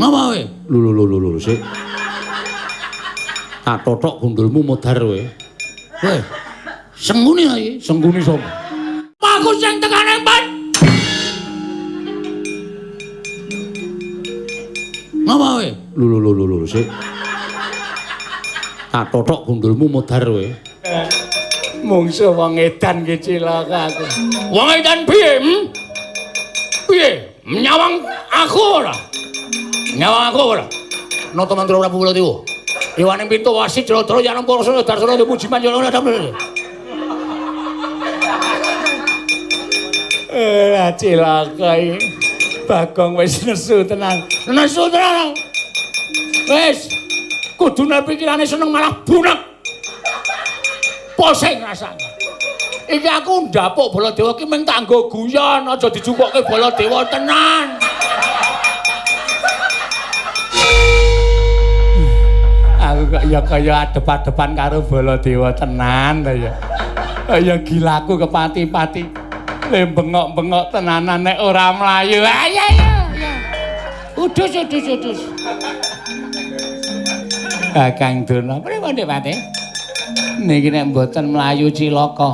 Ngapa kowe? Lho lho lho lho sik. Tak tothok gundulmu modar kowe. Kowe senguni iki, senguni sapa? Aku sing tekane empat. Ngapa kowe? Lho lho lho lho sik. Tak tothok gundulmu modar kowe. Mungsuh wong edan ki cilaka aku. Wong edan piye? Piye? Nyawang aku ora? Nyawang aku ora? Nata Mantra Prabu Baladewa. Iwaning pintu wasit Jladra Yanam Parasa Darsana Puji Manjana. Eh, cilaka iki. Bagong wis nesu tenan. Nesu tenan. Wis. Kudune pikirane seneng malah bunek. Pusing rasane. Iki aku ndapuk Baladewa ki mung kanggo guyon, aja dijupukke Baladewa tenan. Aku kok ya kaya adep-adepan karo Baladewa tenan ta ya. Ya gilaku kepati-pati. Le bengok-bengok tenanan nek ora mlayu. Ayo ayo. Udus udus udus. Kakang Durna, pripun Dik Pati? Niki nek mboten mlayu cilaka.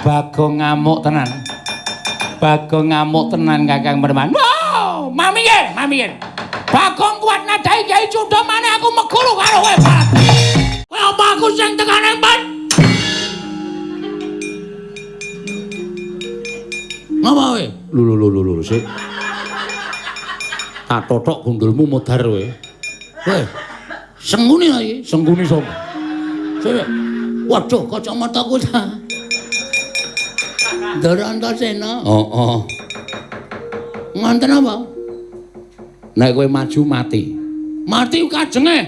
Bagong ngamuk tenan. Bagong ngamuk tenan Kakang Perman. Wow, mamikir, mamikir. Bagong kuat nadai Kyai Cunda maneh aku meguru karo kowe. Kowe apa aku sing tekane empat? Ngapa kowe? Lho lho lho lho sik. Tak tothok gundulmu modar kowe. Kowe senguni iki, senguni sapa? Sik. Waduh, kacamataku ta. Ndara Antasena. Heeh. Ngonten apa? Nek kowe maju mati. Mati kajenge.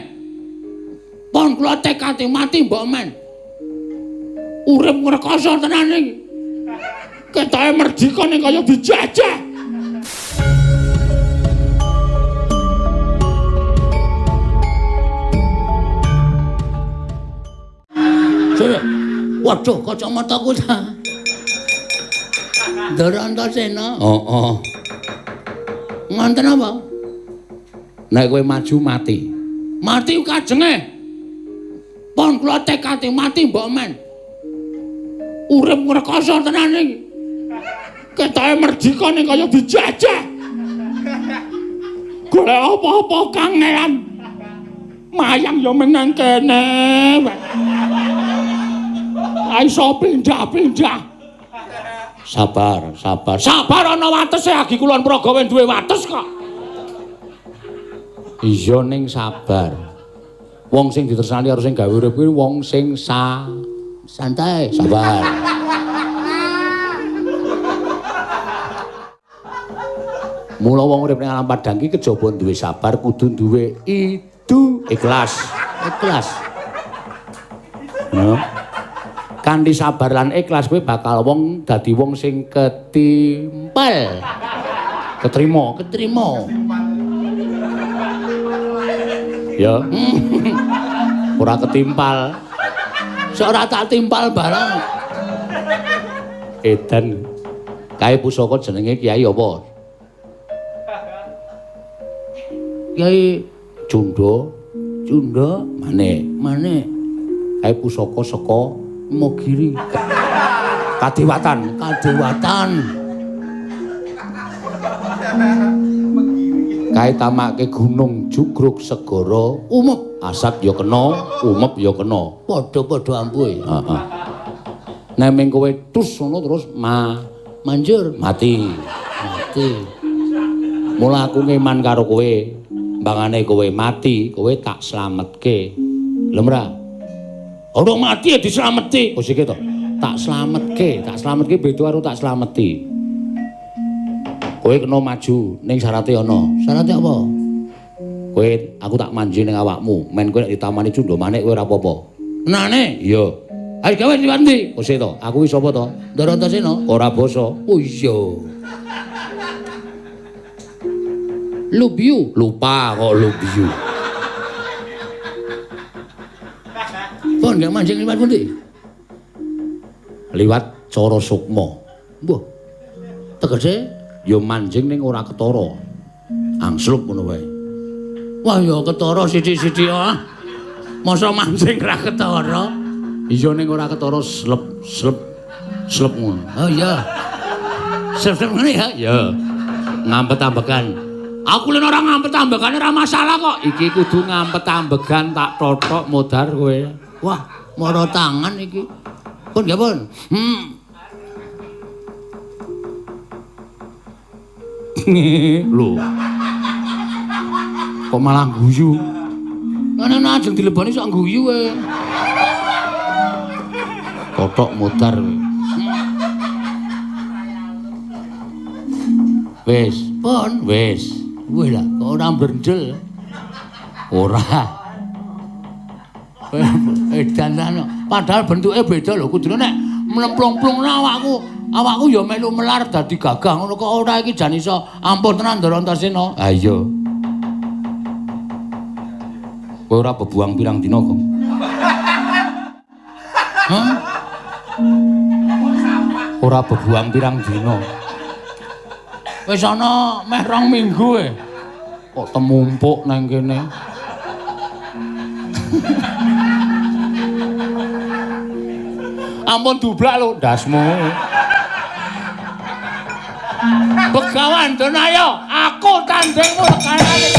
Pon kula tekate mati mbok men. Urip ngrekoso tenan iki. Ketoke merdika ning kaya dijajah. Sik. Waduh, kacamataku ta. Ndara Antasena. Heeh. Ngonten apa? Nek kowe maju mati. Mati kajenge. Pon kula tekate mati mbok men. Urip ngrekoso tenan iki. Ketoke merdika ning kaya dijajah. Golek apa-apa kangelan. Mayang ya menang kene. Iso pindah-pindah. Sabar, sabar. Sabar ana watese agi Kulon Progo wis duwe wates kok. Iya ning sabar. Wong sing ditresnani karo sing gawe urip kuwi wong sing santai, sabar. Mula wong urip ning alam padang iki kejaba duwe sabar kudu duwe idu ikhlas. Ikhlas. No. Kanthi sabar lan ikhlas kowe bakal wong dadi wong sing ketimpal. Ketrima, ketrima. Ya. Ora ketimpal. Sok ora tak timpal barang. Edan. Kae pusaka jenenge Kyai apa? Kyai Cunda, Cunda maneh, maneh. Kae pusaka saka Imogiri. Kadewatan, kadewatan. Kae tamake gunung jugruk segara umep, asat ya kena, umep ya kena. Padha-padha ampuhe. Heeh. Nek ming kowe tus ngono terus manjur mati. Mati. Mula aku ngeman karo kowe, mbangane kowe mati, kowe tak slametke. Lho mra. Ora mati ya dislameti. Oh sik to. Tak slametke beda karo tak slameti. Kowe kena maju ning syarate ana. Syarate apa? Kowe aku tak manji ning awakmu, men kowe nek ditamani Cunda Manik kowe ora apa-apa. Tenane? Iya. Ayo gawe liwat ndi? Oh sik to. Aku iki sapa to? Ndara Antasena. Ora basa. Oh iya. Lubiu, lupa kok lubiu. Pon gak mancing liwat pundi? Liwat cara sukma. Mbah. Tegese ya manjing ning ora ketara. Angslup ngono wae. Wah ya ketara sithik-sithik ah. Masa mancing ra ketara? Iya ning ora ketara slep slep slep ngono. Oh iya. Slep-slep ngono ya? Iya. Ngampet-ambekan. Aku lho ora ngampet-ambekan ora masalah kok. Iki kudu ngampet-ambekan tak totok modar kowe. Wah, mara tangan iki. Pun nggih pun. Lho. Kok malah guyu? Ana ajeng dileboni sok guyu kowe. Totok modar kowe. Wis, pun wis. Wih lah, kok ora brendel. Ora. Edan tenan. Padahal bentuke beda lho, kudune nek mlemplung-plungna awakku, awakku ya melu melar dadi gagah ngono kok ora iki jan iso ampuh tenan Ndara Antasena. Ha iya. Kowe ora bebuang pirang dina kok. Hah? Ora bebuang pirang dina. Wis ana meh 2 minggu e. Kok temumpuk nang kene. Ampun dublak lho ndasmu. Begawan Danaya, aku tandingmu rekanane.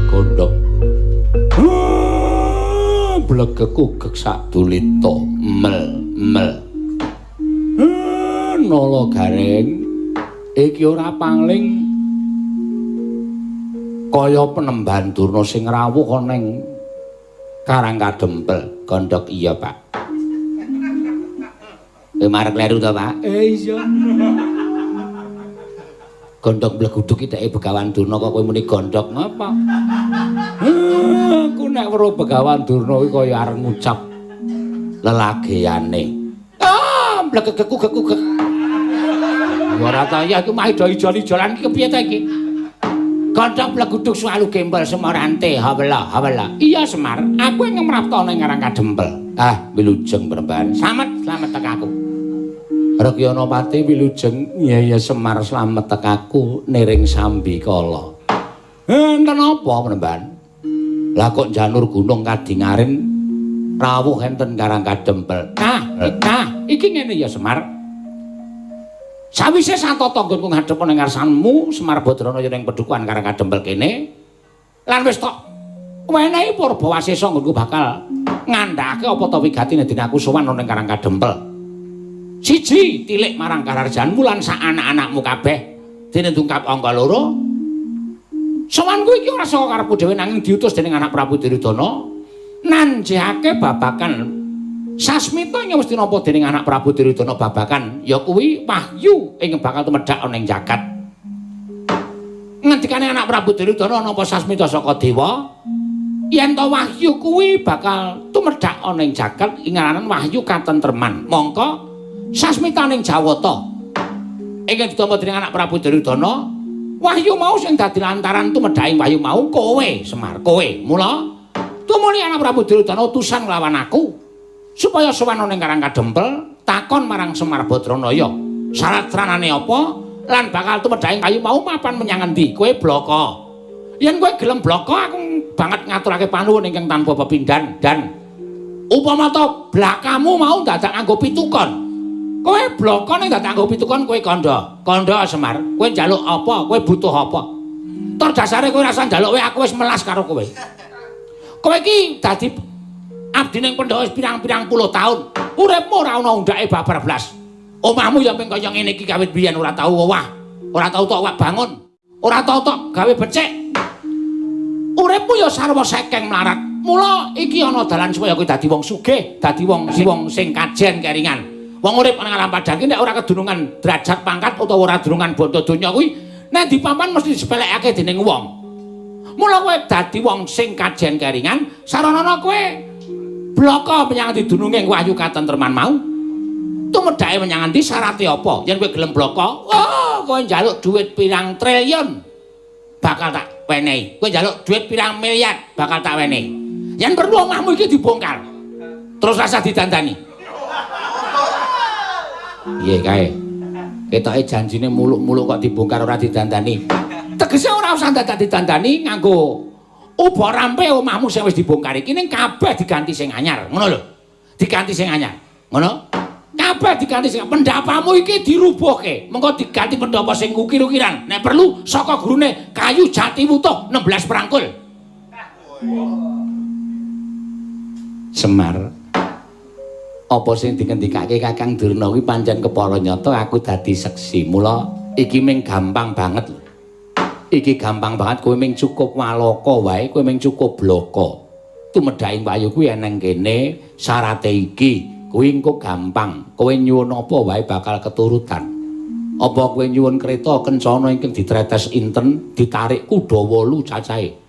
Gondok. Blegekku gek sak dulita mel mel. Nala Gareng iki ora pangling kaya penemban Durna sing rawuh ana ning Karang Kadempel. Gondok iya, Pak. Kowe marek kleru to, Pak? Iya. Gondok bleguduk iki dheke Begawan Durna kok kowe muni gondok ngapa? Aku nek weruh Begawan Durna kuwi kaya arep ngucap lelageane. Ah, blegegekku gekku gek. Ora ta ya iku mah ijo-ijolan iki kepiye ta iki? Gondok bleguduk suwalu gembel Semarante, hawela hawela. Iya Semar, aku ing ngrapta ning Karang Kadempel. Ah, wilujeng Bremban. Slamet, slamet tekaku. Rekyana Pati wilujeng. Iya iya Semar, slamet tekaku niring sambikala. Enten apa Bremban? Lah kok janur gunung kadingaren rawuh enten Karang Kadempel. Nah, nah, iki ngene ya Semar. Sawise satata nggonku ngadhep ning ngarsanmu Semar Badranaya ning pedukuhan Karang Kadempel kene lan wis tok wenehi purba wasesa nggonku bakal ngandhake apa ta wigatine dene aku sowan ning Karang Kadempel. Siji tilik marang kararjanmu lan sak anak-anakmu kabeh dene tungkap angka loro. Sowanku iki ora saka karepku dhewe nanging diutus dening anak Prabu Duryudana nanjehake babakan sasmita ing wis tinapa dening anak Prabu Duryudana babakan ya kuwi wahyu ing bakal tumedhak ana ing jagat. Ngendikane anak Prabu Duryudana napa sasmita saka dewa yen to wahyu kuwi bakal tumedhak ana ing jagat ing ngaranan wahyu katentreman. Mongko sasmitaning Jawata ingkang ditampa dening anak Prabu Duryudana wahyu mau sing dadi lantaran tumedhaking wahyu mau kowe Semar kowe. Mula tumuli anak Prabu Duryudana utusan nglawan aku supaya sowan ning Karang Kadempel takon marang Semar Badranaya syarat tranane apa lan bakal tumedhaking kayu mau mapan menyang endi. Kowe bloko yen kowe gelem bloko aku banget ngaturake panuwun ingkang tanpa pepindhan dan upama to blakamu mau dadak nganggo pitukon kowe bloko ning dadak nganggo pitukon kowe kandha kandha Semar kowe njaluk apa kowe butuh apa tur dasare kowe rasa njaluk kowe aku wis melas karo kowe. Kowe iki dadi abdi ning Pandhawa wis pirang-pirang puluh taun. Uripmu ora ana undake babar blas. Omahmu ya ping kaya ngene iki kawit biyen ora tau owah, ora tau tok wak bangun, ora tau tok gawe becik. Uripmu ya sarwa sekeng mlarat. Mula iki ana dalan supaya kowe dadi wong sugih, dadi wong sing kajen keringan. Wong urip nang alam padang iki nek ora kedunungan derajat pangkat utawa ora dunungan bondo donya kuwi nek dipapan mesti disepelekake dening wong. Mula kowe dadi wong sing kajen keringan, saranana kowe bloko menyang didununge wahyu katentreman mau. Tumedhake menyang endi syarate apa? Yen kowe gelem bloko, oh kowe njaluk dhuwit pirang triliun bakal tak wenehi. Kowe njaluk dhuwit pirang miliar bakal tak wenehi. Yen perlu omahmu iki dibongkar. Terus rasa didandani. Piye kae? Ketoke janjine muluk-muluk kok dibongkar ora didandani. Tegese ora usah dadak didandani nganggo uba rampe omahmu sing wis dibongkar iki ning kabeh diganti sing anyar. Ngono lho. Diganti sing anyar. Ngono? Kabeh diganti sing pendapamu iki dirubuhke. Mengko diganti pendapa sing ukir-ukiran. Nek perlu saka gurune kayu jati wutuh 16 prangkul. Semar, apa sing dingendikake Kakang Durna kuwi pancen kepara nyata, aku dadi seksi. Mula iki ming gampang banget lho. Iki gampang banget, kowe ming cukup walaka wae, kowe ming cukup blaka. Tumedhaking wahyu kuwi eneng kene, syarate iki kuwi engko gampang. Kowe nyuwun apa wae bakal keturutan. Apa kowe nyuwun kereta kencana ingkang ditretes inten, ditarik kuda 8 cacahe.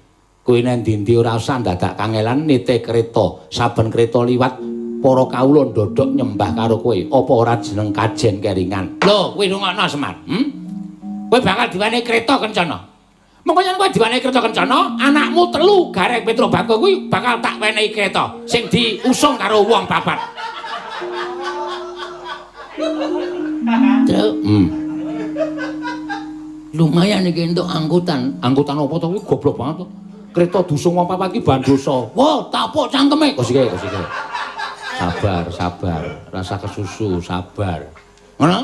Kowe nang ndi-ndi ora usah dadak kangelan nite kereta. Saben kereta liwat para kawula ndodhok nyembah karo kowe. Apa ora jeneng kajen keringan? Lho, kowe rungokno Semar. Kowe bakal diwenehi kereta kencana. Mengko yen kowe diwenehi kereta kencana, anakmu 3 Gareng Petruk Bagong kuwi bakal tak wenehi kereta sing diusung karo wong papat. Truk. Lumayan iki entuk angkutan. Angkutan apa to kuwi goblok banget to. Kereta dusung wong papat iki bandosa. Wah, tapuk cangkeme. Kosike, kosike. Sabar, sabar. Rasa kesusu, sabar. Ngono?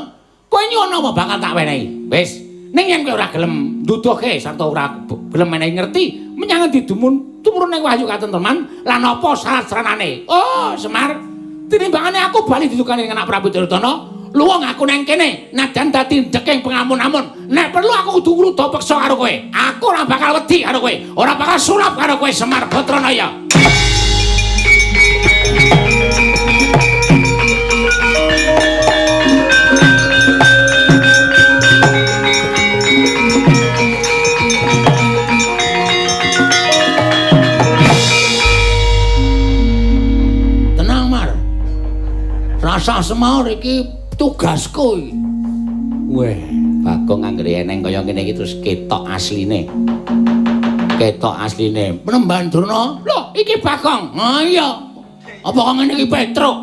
Kowe nyuwun apa bakal tak wenehi. Wis, ning yen kowe ora gelem nduduhke sarta ora gelem menehi ngerti menyang endi dumun tumurun ning wahyu katentreman lan apa syarat-saranane. Oh, Semar, tinimbangane aku bali didukani anak Prabu Duryudana, luwung aku nang kene najan dadi ndeking pengamun-amun. Nek perlu aku kudu ngruda peksa karo kowe. Aku ora bakal wedi karo kowe, ora bakal sulap karo kowe Semar Batranaya. Tenang, Mar. Rasa semaur iki tugasku iki. Weh, Bagong anggere eneng kaya ngene iki terus ketok asline. Ketok asline. Penemban Durna. Lho, iki Bagong. Ha iya. Apa kok ngene iki Petruk?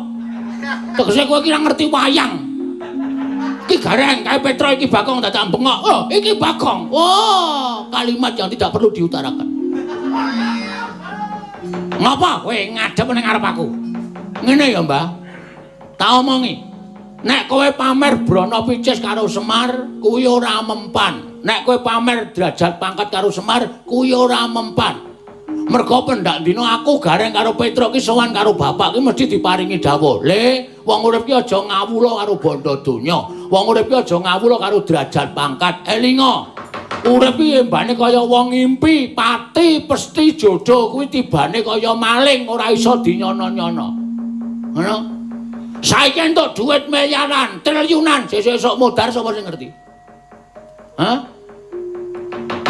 Tegese kowe iki ora ngerti wayang. Iki Gareng kae Petruk iki Bagong dadak bengok. Oh, iki Bagong. Oh, kalimat yang tidak perlu diutarakan. Ngapa kowe ngadep ning ngarep aku? Ngene ya, Mbah. Tak omongi. Nek kowe pamer brana picis karo Semar, kuwi ora mempan. Nek kowe pamer derajat pangkat karo Semar, kuwi ora mempan. Mergo pendak dina aku Gareng karo Petruk ki sowan karo bapak ki mesti diparingi dawuh. Le, wong urip ki aja ngawula karo bondo donya. Wong urip ki aja ngawula karo derajat pangkat. Elinga. Urip ki embane kaya wong ngimpi, pati pesti jodoh kuwi tibane kaya maling, ora iso dinyono-nyono. Ngono? Saiki entuk duit miliaran, triliunan, sesuk-esuk modar sapa sing ngerti? Hah?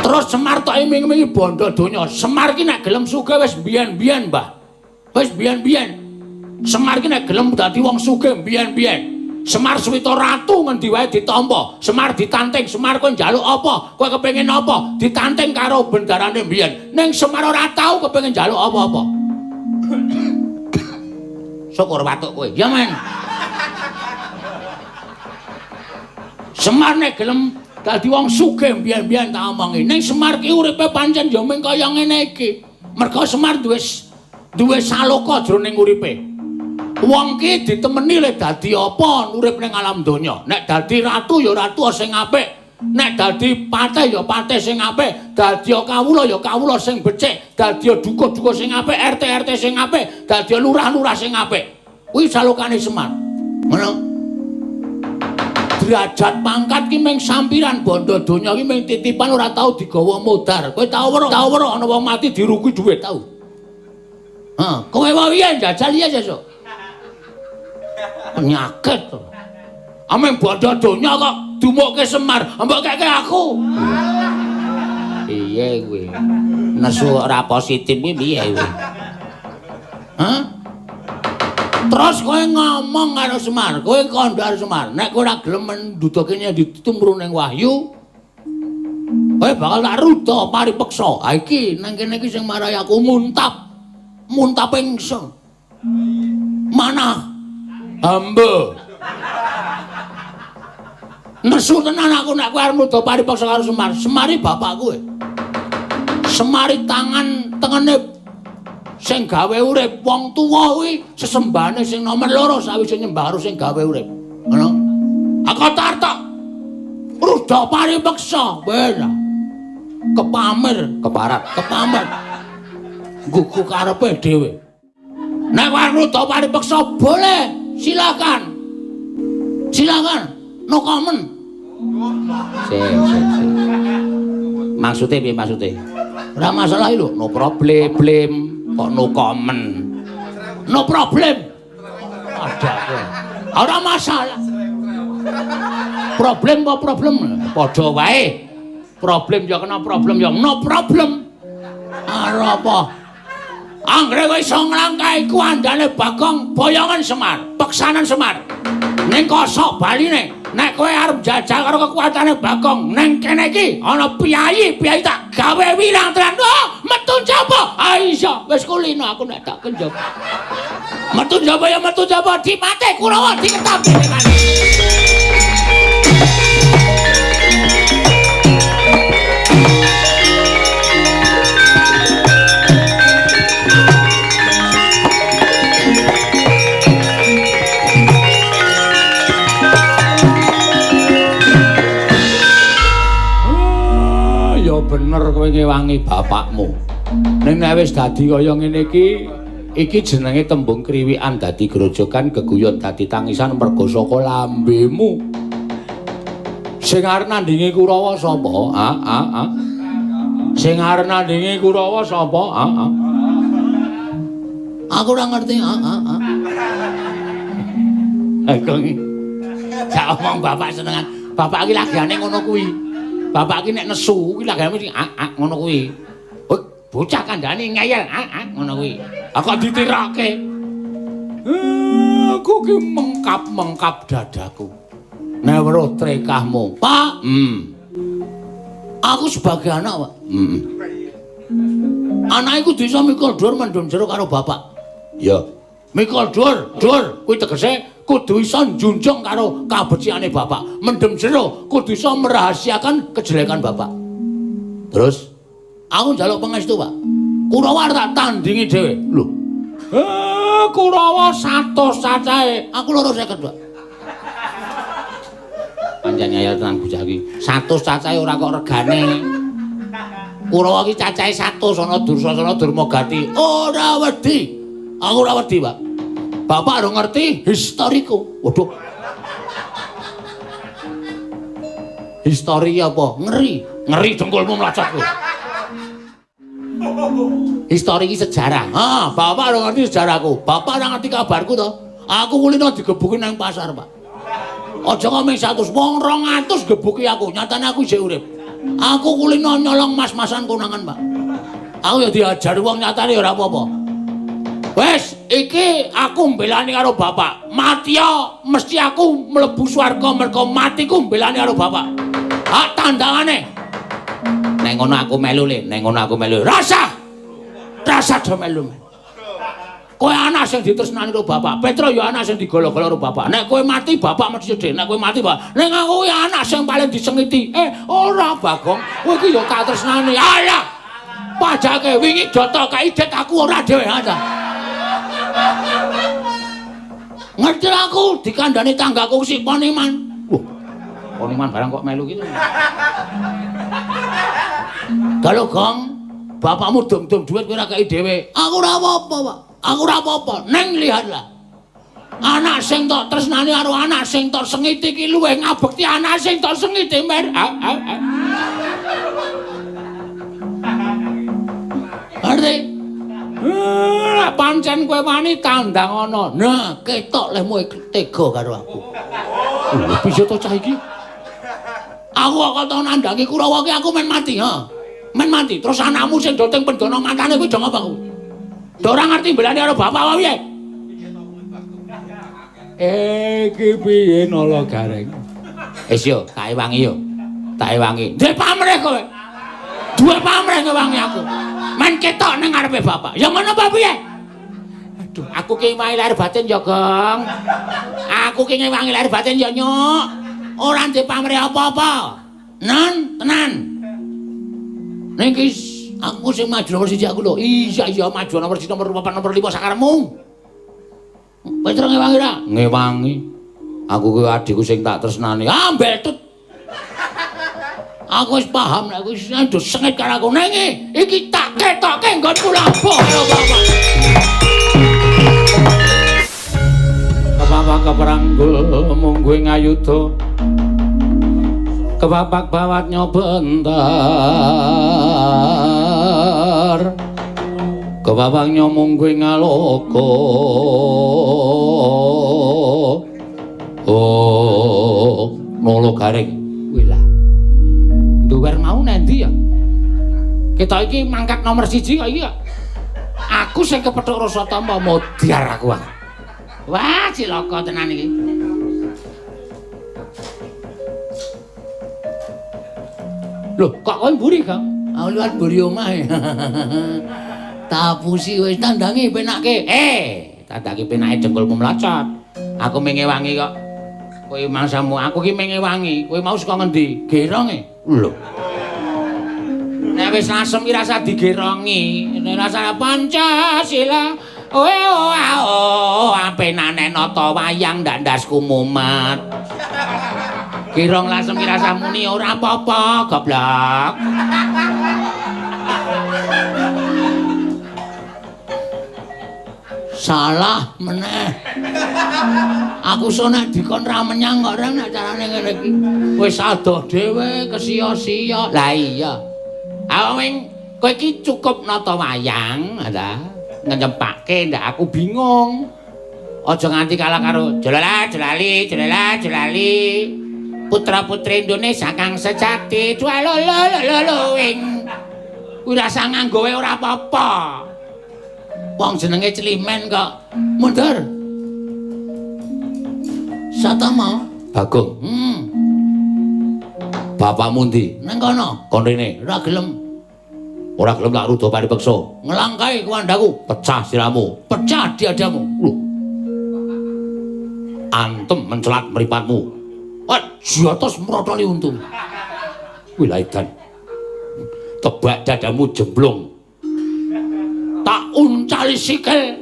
Terus Semar tok iming-imingi bondo donya. Semar ki nek gelem sugih wis biyen-biyen, Mbah. Wis biyen-biyen. Semar ki nek gelem dadi wong sugih biyen-biyen. Semar Suwita ratu ngendi wae ditampa. Semar ditanting, Semar kowe njaluk apa? Kowe kepengin apa? Ditanting karo bendarane biyen. Ning Semar ora tau kepengin njaluk apa-apa. Syukur watuk kowe. Ya men. Semar nek gelem dadi wong sugih biyen-biyen tak omongi. Ning Semar ki uripe pancen ya mung kaya ngene iki. Mergo Semar duwe saloka jroning uripe. Wong ki ditemeni le dadi apa urip ning alam donya. Nek dadi ratu ya ratu sing apik. Nek dadi patih ya patih sing apik, dadi kawula ya kawula sing becik, dadi duka-duka sing apik, RT-RT sing apik, dadi lurah-lurah sing apik. Kuwi salokane Semar. Ngono. Derajat pangkat ki mung sampiran, bondo donya ki mung titipan ora tau digawa modar. Kowe tau weruh, tau weruh ana wong mati diruki dhuwit tau. Heh, kowe wae piye njajal iya sesuk. Penyakit to. Ameng bondo donya kok dumukke Semar, mbok keke aku. Piye kowe? Nesu ora positif kuwi piye kowe? Hah? Terus kowe ngomong karo Semar, kowe kandha karo Semar, nek kowe ora gelem mendudukene ditumrun ning wahyu, kowe bakal tak ruda paripeksa. Ha iki nang kene iki sing marai aku muntap. Muntap ingsun. Manah hamba. Nesu tenan aku nek kowe arep nuda paripeksa karo Semar. Semari bapakku e. Semari tangan tengene sing gawe urip wong tuwa kuwi sesembahane sing nomer 2 sawise nyembah karo sing gawe urip. Ngono. Aku tartok. Ruda paripeksa. Wis. Kepamer, keparat, kepamer. Gugu karepe dhewe. Nek arep ruda paripeksa boleh, silakan. Silakan. No comment. Sik, sik, sik. Maksude piye maksude? Ora masalah lho, no problem, blame. Kok no comment. No problem. Ada kowe. Ora masalah. Problem apa problem? Padha wae. Problem ya kena problem ya no problem. Arep apa? Anggere kowe iso nglangkahi kuandane Bagong boyongan Semar, peksanan Semar. Ning kosok baline, nek kowe arep jajal karo kekuatane Bagong, ning kene iki ana piyayi, piyayi tak gawe wirang tenan. Oh, metu njaba. Ah iya, wis kulino aku nek tak kenjaba. Metu njaba ya metu njaba, dipate Kurawa diketam dhewe. Bener kowe ngewangi bapakmu. Ning nek wis dadi kaya ngene iki, iki jenenge tembung kriwikan dadi grojogan, geguyon dadi tangisan mergo saka lambemu. Sing arep nandingi Kurawa sapa? Ah ah ah. Sing arep nandingi Kurawa sapa? Ah ah. Aku ora ngerti. Ah ah ah. Aku iki jak omong bapak senengan. Bapak iki lagane ngono kuwi. Bapak iki nek nesu kuwi lagane mesti ah ah ngono kuwi. Oh, bocah kandhane ngeyel ah ah ngono kuwi. Aku kok ditirokke. Aku ki mengkap-mengkap dadaku. Nek weruh trekahmu, Pak. Aku sebagai anak, Pak. Anak iku kudu iso mikul dhuwur mendem jero karo bapak. Ya. Mikul dhuwur, dhuwur kuwi tegese kudu iso njunjung karo kabecikane bapak. Mendem jero kudu iso merahasiakan kejelekan bapak. Terus aku njaluk pangestu, Pak. Kurawa tak tandingi dhewe. Lho. Kurawa 100 cacahe. Aku 250, Pak. Pancen ngeyel tenan bocah iki. 100 cacahe ora kok regane. Kurawa iki cacahe 100 ana Dursasana Durmagati. Ora wedi. Aku ora wedi, Pak. Bapak harus ngerti historiku. Waduh. Histori apa? Ngeri. Ngeri dengkulmu mlocot kowe. Histori iki sejarah. Ah, bapak harus ngerti sejarahku. Bapak ora ngerti kabarku to. Aku kulino digebuki nang pasar, Pak. Aja kok mung 100, wong 200 gebuki aku. Nyatane aku isih urip. Aku kulino nyolong mas-masan konangan, Pak. Aku ya diajar wong nyatane ya ora apa-apa. Wes, iki aku mbelani karo bapak. Matiya mesti aku mlebu swarga mergo matiku mbelani karo bapak. Hak tandangane. Nek ngono aku melu le, nek ngono aku melu. Rasa. Rasa do melu. Kowe anak sing ditresnani karo bapak. Petro ya anak sing digolo-golo karo bapak. Nek kowe mati bapak mesti sedih. Nek kowe mati, Pak. Nek aku ya anak sing paling disengiti. Ora Bagong. Kowe iki ya tak tresnani. Alah. Pajake wingi doto kaidet aku ora dhewe aja. Ngerti aku dikandani tanggaku si Poniman. Wah, Poniman barang kok melu gitu. Kalau Gong, bapakmu dum-dum duit kowe ora kei dhewe. Aku ora apa-apa, Pak. Aku ora apa-apa. Neng lihatlah. Anak sing tok tresnani karo anak sing tok sengiti iki luwih ngabekti anak sing tok sengiti mer. Ngerti? Pancen kowe wani tandang ana. Nah, ketok lehmu tega karo aku. Lho, piye to cah iki? Aku kok tau nandangi Kurawa ki aku men mati, ha. Men mati. Terus anakmu sing do teng pendana matane kuwi do ngapa kuwi? Do ora ngerti mbelani karo bapak wae piye? Iki piye Nala Gareng? Wis yo, tak ewangi yo. Tak ewangi. Duwe pamrih kowe. Duwe pamrih ngewangi aku. Men ketok ning ngarepe bapak. Ya ngono apa piye? Aduh, aku ki ngewangi lahir batin ya, Gong. Aku ki ngewangi lahir batin ya, Nyuk. Ora ndek pamrih apa-apa. Nan, tenan. Ning iki aku sing maju nomor 1 aku lho. Iya iya maju nomor 1 nomor 4 nomor 5 sakarepmu. Petro ngewangi ra? Ngewangi. Aku kuwi adikku sing tak tresnani. Ah, mbetut. Aku wis paham nek wis ndo sengit karo aku ning iki tak ketokke nggonku labuh karo bapak. Kepapak keperanggul mungguh ing ayuda. Kepapak bawat nyobentar. Kepapak nyomungguh ing aloka. Oh, nolo garing. Kuwi lah. Nduwer mau nendi ya? Kita iki mangkat nomor 1 kok iki kok. Aku sing kepethuk rasa tampa modiar aku. Wah, cilaka tenan iki. Loh, kok kowe mburi, Kang? Aku liwat mburi omah. Tapusi wis tandangi penake. Tandangi penake dengkulmu mlocot. Aku mengewangi kok. Kowe mangsamu, aku ki mengewangi. Kowe mau saka ngendi? Geronge. Lho. Nek wis lasem ki rasa digerongi. Nek rasa Pancasila. Oe oh apenane nata wayang ndak ndasku mumet. Gerong lasem ki rasa muni ora apa-apa, goblok. Salah meneh. Aku so nek dikon ra menyang kok ora nek carane ngene iki. Wis adoh dhewe kesia-sia. Lah iya. Aweng kowe iki cukup nata wayang, ta? Ngejepake ndak aku bingung. Aja nganti kalah karo jolala jolali jolala jolali. Putra-putri Indonesia kang sejati jualolololo ing. Kuwi rasa nganggo wae ora apa-apa. Wong jenenge Celimen kok. Mundur. Satama Bagong. Bapakmu ndi? Nang kono. Kon rene. Ora gelem. Ora gelem tak ruda paripeksa. Ngelangkai kuwandaku, pecah siramu, pecah diadamu. Lho. Antem mencelat mripatmu. Aja tos mrotoli untu. Kuwi laidan. Tebak dadamu jemblung. Tak uncali sikil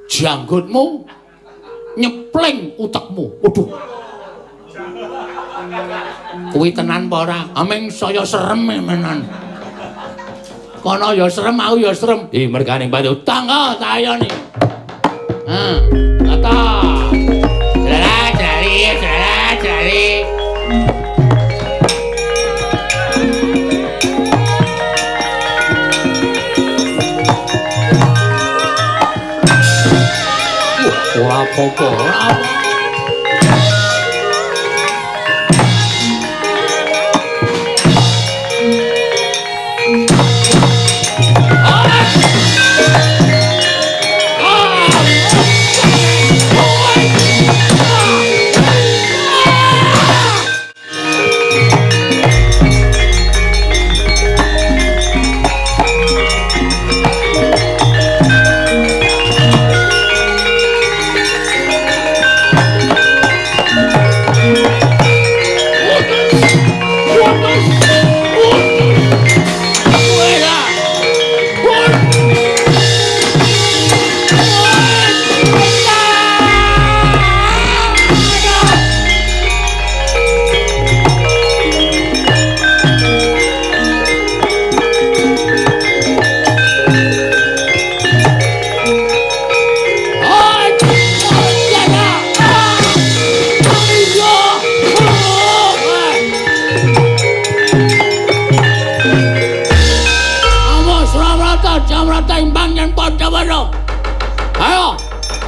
janggutmu nyepling utekmu. Waduh. Kuwi tenan apa ora? Aming saya serem menan. Kono ya serem, aku ya serem. Ih, mergane batu tangga tayone. Hah, kata. Jala jali, jala jali. Ora apa-apa.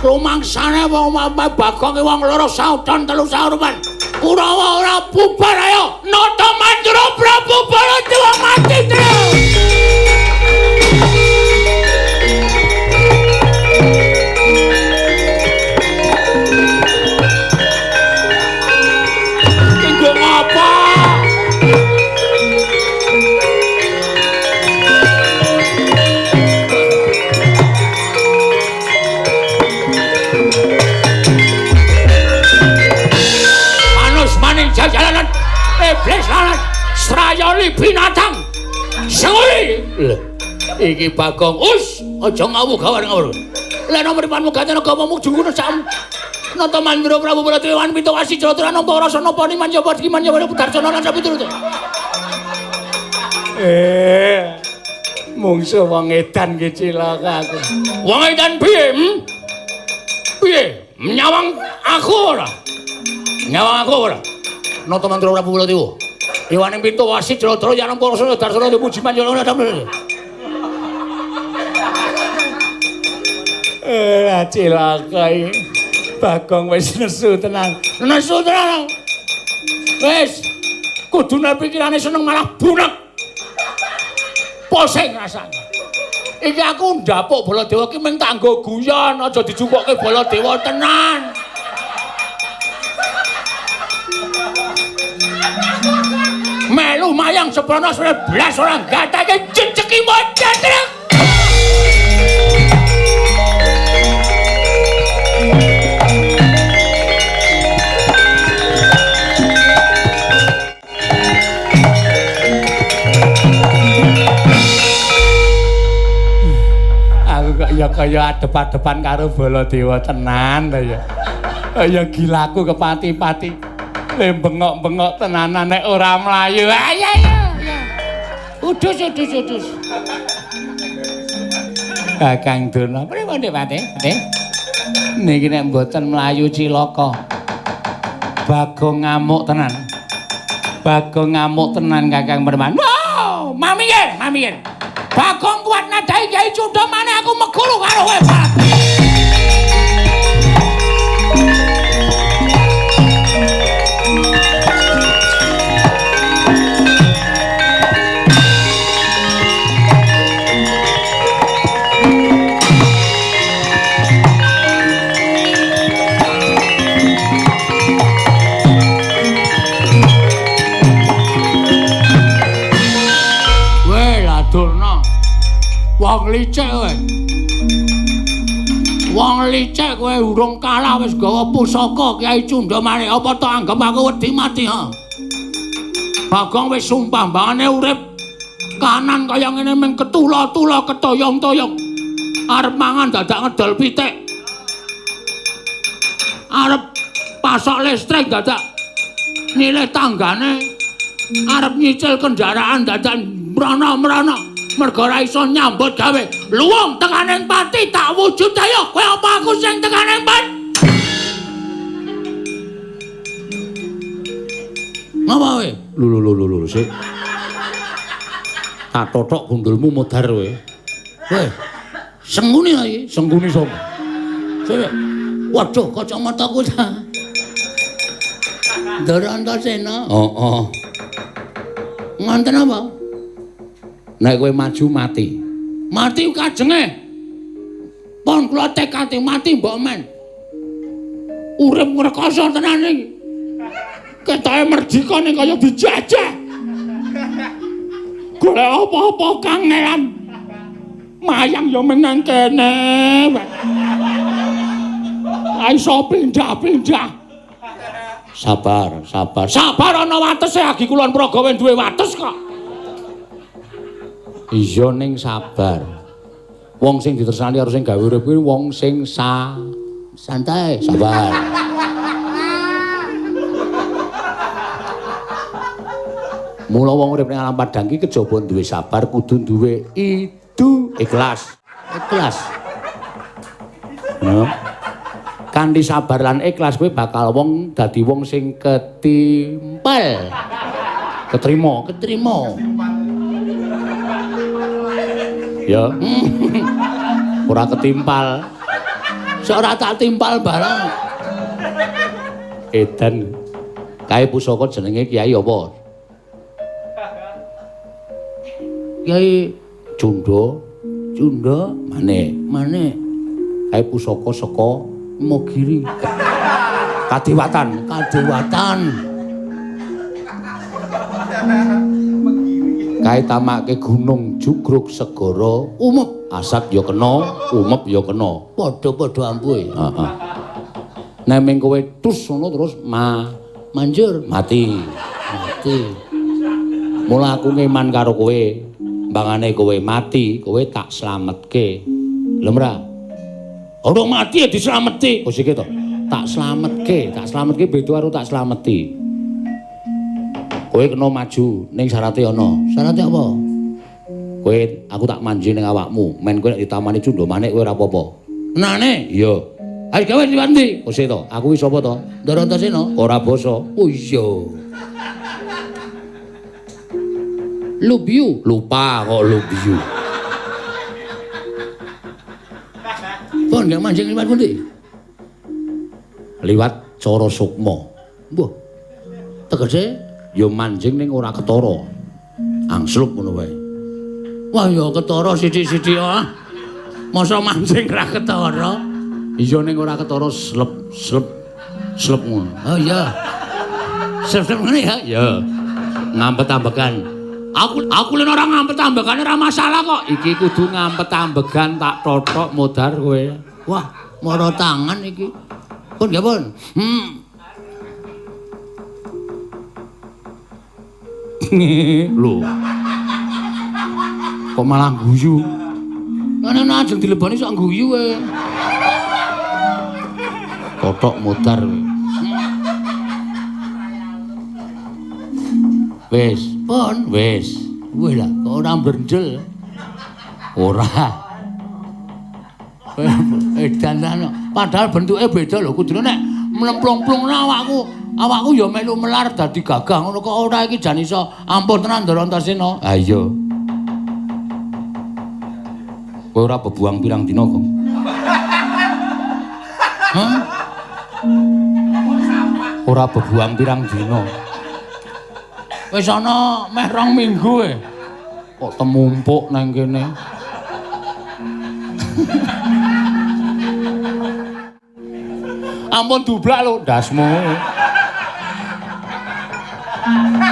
Rumangsane wong Bagong wong loro sauton telu saurupan. Kurawa ora bubar ayo. Nata Mandura Prabu Baladewa mati terus. Ki ngapa? Iblis lalat srayoli binatang. Senguli. Lho, iki Bagong. Us, aja ngawuh gawar-ngawur. Lah nomor mripanmu gatena gawamu jungkuna sak Nata Mandra Prabu Baladewa Pito Wasi Jatra Nampa Rasa Napa Niman Japa Diman Japa Darjana lan sapiturute. Mungsu wong edan ki cilaka aku. Wong edan piye? Piye? Nyawang aku ora? Nyawang aku ora? Nata Mandra Prabu Baladewa. Iwaning Pito Wasi Jatra Nampa Rasa Darjana Puji Manjana lan Cilaka iki. Bagong wis nesu tenan. Nesu tenan. Wis kudune pikirane seneng malah bunek. Pusing rasane. Iki aku ndapuk Baladewa ki mung tanggo guyon, aja dijupukke Baladewa tenan. Melu mayang seprana blas ora gatake jejeki mocetrek. Ya kaya adep-adepan karo Baladewa tenan ta ya. Ya gilaku kepati-pati. Le bengok-bengok tenanan nek ora mlayu. Ayo ayo. Udus udus udus. Kakang Durna, pripun Dik Pati? Niki nek mboten mlayu cilaka. Bagong ngamuk tenan. Bagong ngamuk tenan Kakang Perman. Wow, mamikir, mamikir. Bagong kuat nadai Kyai Cunda maneh aku meguru karo kowe. Wong licik kowe. Wong licik kowe urung kalah wis gawa pusaka Kyai Cunda maneh. Apa to anggep aku wedi mati ha? Bagong wis sumpah mbangane urip kanan kaya ngene mung ketula-tula ketoyong-toyong. Arep mangan dadak ngedol pitik. Arep pasok listrik dadak nyilih tanggane. Arep nyicil kendaraan dadak mrana-mrana. Mergo ora iso nyambut gawe. Luwung tekaning pati tak wujud ayo. Kowe apa aku sing tekaning pati? Ngapa kowe? Lho lho lho lho sik. Tak tothok gundulmu modar kowe. Kowe senguni ta iki? Senguni sapa? Sik. Waduh, kacamataku ta. Ndara Antasena. Heeh. Ngonten apa? Nek kowe maju mati. Mati kajenge. Pon kula tekate mati mbok men. Urip ngrekoso tenan iki. Ketoke merdika ning kaya dijajah. Golek apa-apa kangelan. Mayang ya menang kene. Iso pindah-pindah. Sabar, sabar. Sabar ana watese agi Kulon Progo duwe wates kok. Iya ning sabar. Wong sing ditresnani karo sing gawe urip kuwi wong sing santai, sabar. Mula wong urip ning alam padang iki kejaba duwe sabar kudu duwe idu ikhlas. Ikhlas. No. Kanthi sabar lan ikhlas kowe bakal wong dadi wong sing ketimpal. Ketrima, ketrima. Ya. Ora ketimpal. Sok ora tak timpal barang. Edan. Kae pusaka jenenge Kyai apa? Kyai Cunda. Cunda maneh, maneh. Kae pusaka saka Imogiri. Kadewatan, Kadewatan. Kae tamake gunung jugruk segara umep, asat ya kena, umep ya kena. Padha-padha ampuhe. Heeh. Nek ming kowe tus ngono terus manjur mati. Mati. wedi. Mula aku ngeman karo kowe, mbangane kowe mati, kowe tak slametke. Lho ora? Ora mati ya dislameti. Kok sik to? Tak slametke beda karo tak slameti. Kowe kena maju ning syarate ana. Syarate apa? Kowe aku tak manji ning awakmu, men kowe nek ditamani Cunda Manik kowe ora apa-apa. Tenane? Iya. Ayo gawe liwat ndi? Kok sik to? Aku iki sapa to? Ndara Antasena. Ora basa. Oh iya. Lubiu, lupa kok lubiu. Pon gak mancing liwat pundi? Liwat cara sukma. Mbah. Tegese ya mancing ning ora ketara. Angslup ngono wae. Wah ya ketara sithik-sithik ah. Masa mancing ora ketara? Iya ning ora ketara slep slep slep ngono. Oh iya. Slep-slep ngene ya? Iya. Ngampet-ambekan. Aku lho ora ngampet ambegane ora masalah kok. Iki kudu ngampet ambegan tak totok modar kowe. Wah, mara tangan iki. Pun nggih, pun. Lho. Kok malah guyu? Ngene ajeng dileboni sok guyu kowe. Totok modar kowe. Wis, pun wis. Wis lah, kok ora brendel. Ora. Edan tenan. Padahal bentuke beda lho, kudune nek mlemplung-plung awakku, awakku ya melu melar dadi gagah ngono kok ora iki jan iso ampuh tenan Ndara Antasena. Ha iya. Kowe ora bebuang pirang dina kok. Hah? Ora bebuang pirang dina. Wis ana meh 2 minggu e. Kok temumpuk nang kene. Ampun dublak lho ndasmu.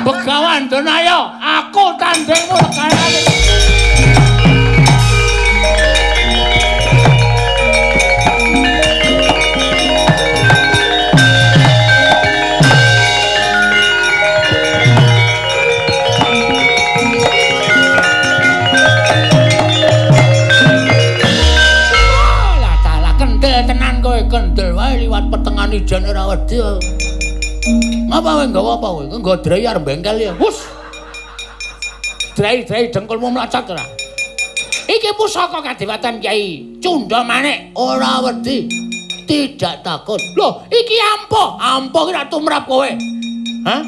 Begawan Danaya, aku tandingmu lekarane. Kendel wae liwat petengan ijen ora wedi. Ngapa kowe nggawa apa kowe? Nggawa drei arep bengkel ya. Hus. Drei-drei dengkulmu mlacat ora? Iki pusaka kadewatan Kyai Cunda Manik, ora wedi. Tidak takut. Loh, iki ampuh. Ampuh ki ra tumrap kowe. Hah?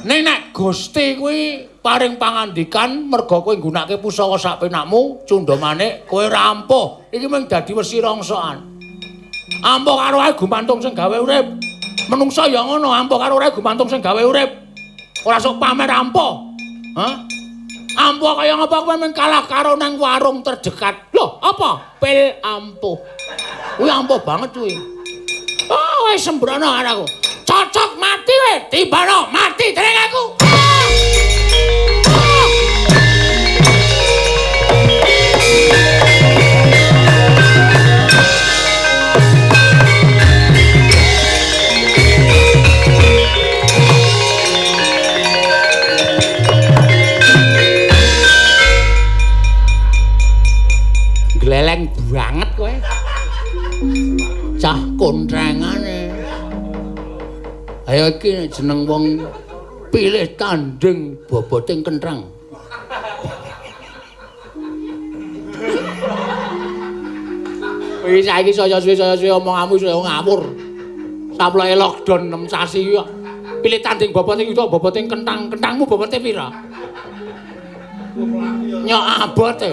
Ning nek Gusti kuwi paring pangandikan merga kowe nggunakake pusaka sak penakmu, Cunda Manik, kowe ora ampuh. Iki mung dadi wesi rongsokan. Ampuh karo ae gumantung sing gawe urip. Menungsa ya ngono, ampuh karo ae gumantung sing gawe urip. Ora sok pamer ampuh. Hah? Ampuh kaya ngapa kowe mung kalah karo nang warung terdekat. Loh, apa? Pil ampuh. Kuwi ampuh banget kuwi. Oh, wis sembrono karo aku. Cocok mati kowe, timbano mati dening aku. Gleleng banget kowe. Cah kontrengane. Ayo iki jeneng wong pilih tanding bobote kentrang. Wis saiki saya suwe omonganmu saya ngawur. Saploke lockdown 6 sasi kok. Pilih tanding bobote itu bobote kentang, kentangmu bobote pira? Nyok abote.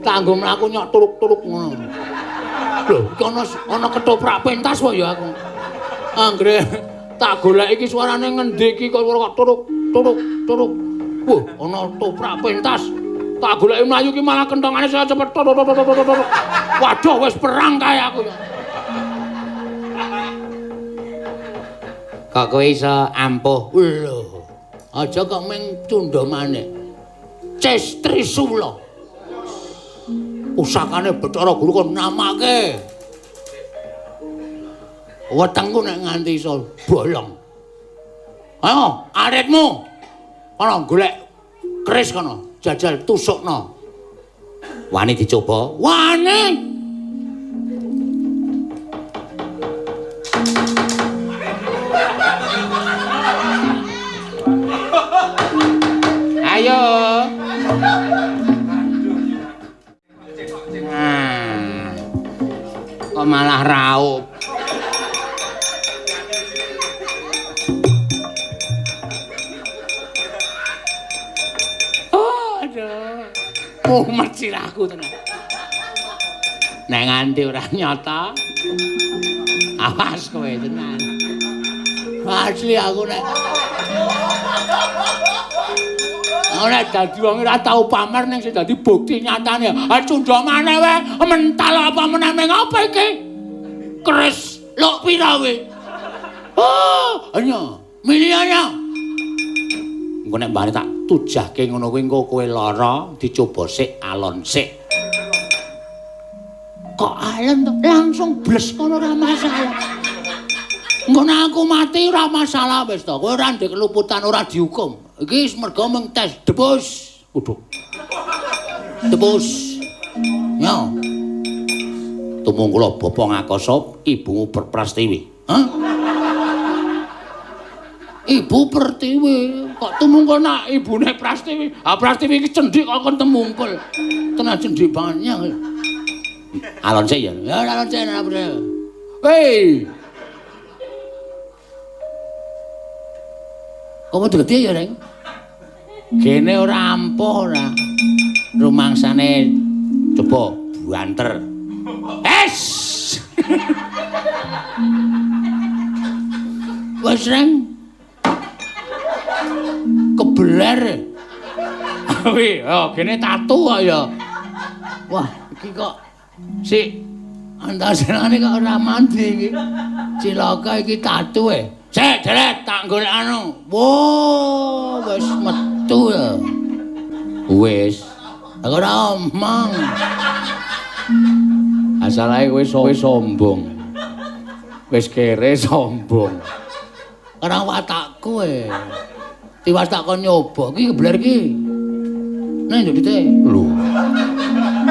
Kanggo mlaku nyok turuk-turuk ngono. Lho, iki ana ketoprak pentas kok ya aku. Anggere tak golek iki suarane ngendi iki kok turuk turuk turuk. Wah, ana toprak pentas. Tak goleki mlayu iki malah kentongane saya cepet turuk turuk turuk turuk. Waduh, wis perang kae aku ya. Kok kowe iso ampuh? Lho, aja kok mung Cunda Manik. Ces Trisula. Pusakane Bathara Guru kon namake. Wetengku nek nganti iso bolong. Ayo, aritmu. Kono golek keris kono, jajal tusukno. Wani dicoba? Wani. Ayo. Nah, kok malah raup. Oh, aduh. Mumet sirahku tenan. Nek nganti ora nyata, awas kowe tenan. Asli aku nek ora dadi wong ora tau pamer ning sing dadi bukti nyatane. Ha cundha maneh wae, mental apa meneh meng apa iki? Keris luk pira kowe? Oh, anya, miliane. Engko nek mbane tak tujahke ngono kuwi engko kowe lara, dicoba sik alon sik. Kok alon to? Langsung bles ngono ora masalah. Engko nek aku mati ora masalah wis to. Kowe ora ndek keluputan, ora dihukum. Iki mergo mung tes debus. Waduh. Debus. Yo. Tumungkula bapa ngakasa ibumu Prastiwi. Hah? Ibu Pertiwi. Kok tumungkul nak ibune Prastiwi? Ah Prastiwi iki cendhik kok kon temungkul. Tenan cendhik banget. Alon sik ya. Ya alon sik ora. Hei. Kamu dadi ya, Reng? Gene ora ampuh ora. Rumangsane coba buanter. Es. Wes, Reng. Kebeler. Wih, oh gene tatu kok ya. Wah, iki kok sik antasenane kok ora mandi iki. Cilaka iki tatu e. Sik, deret tak golek anu. Wo, wis metu ya. Wis. Aku ora omong. Asalahe kowe sombong. Wis kere sombong. Ora watakku e. Tiwas tak kon nyoba iki kebler iki. Nang nduk dite. Lho.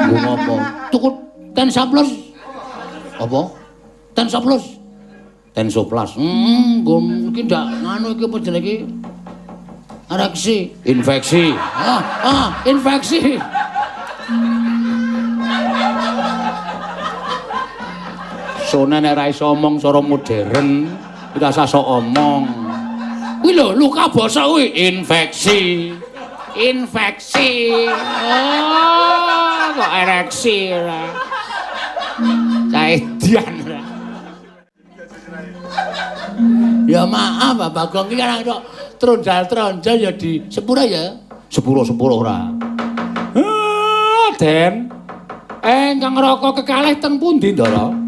Nggo ngopo? Tuku Tensaplus. Apa? Tensaplus. Tensoplas. Nggo iki ndak nganu iki apa jenenge iki? Ereksi, infeksi. Infeksi. Sone nek ora iso omong cara modern, ora usah sok omong. Kuwi lho luka basa kuwi infeksi. Infeksi. Oh, kok ereksi ora. Caedian ora. Ya maaf Bapak Bagong iki kan kok tronjal-tronjal ya di sepura ya. Sepuro-sepuro ora. Den. Ingkang raka kekalih teng pundi, Ndara?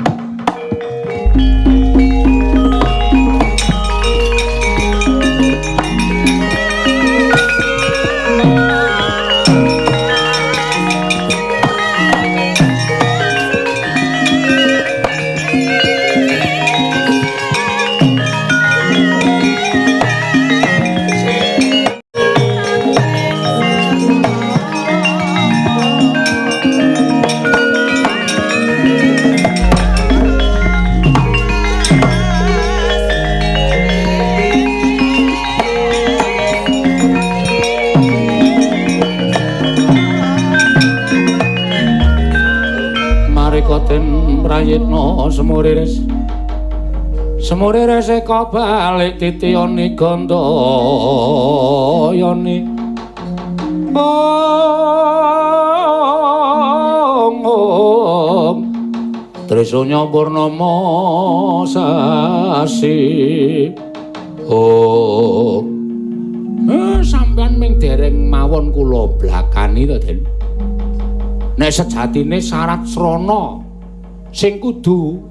Prayitna semuriris semuriris eka balik titiyani gandayani ong ong Trisunya purnama sasi ong. Sampeyan ming dereng mawon kula blakani to, Den. Nek sejatine syarat srana sing kudu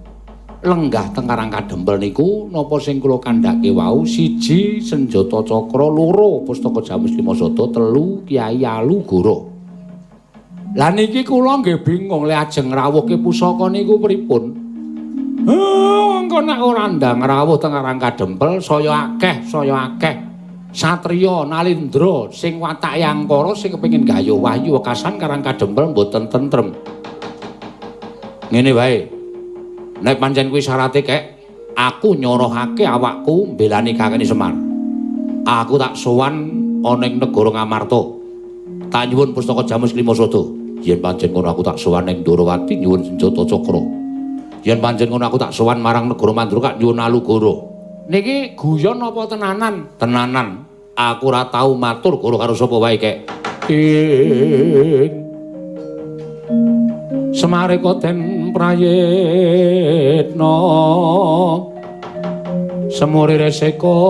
lenggah teng Karang Kadempel niku napa sing kula kandhake wau siji senjata cakra, loro pustaka Jamus Lima Sada, telu Kyai Alugoro. Lah niki kula nggih bingung le ajeng ngrawuhke pusaka niku pripun. Wong Mengko nek ora ndang rawuh teng Karang Kadempel saya akeh satriya Nalindra sing watake angkara sing kepengin gayuh wahyu wekasan Karang Kadempel mboten tentrem. Ngene wae. Nek pancen kuwi syarate kek, aku nyorohake awakku mbelani kakene Semar. Aku tak sowan ana ing negara Ngamarta. Tak nyuwun pustaka Jamus Klima Sada. Yen pancen ngono aku tak sowan ning Ndorowati nyuwun senjata cakra. Yen pancen ngono aku tak sowan marang negara Mandura kak nyuwun alugoro. Niki guyon apa tenanan? Tenanan. Aku ora tau matur goro karo sapa wae kek. Semareka den prayitna semuri reseka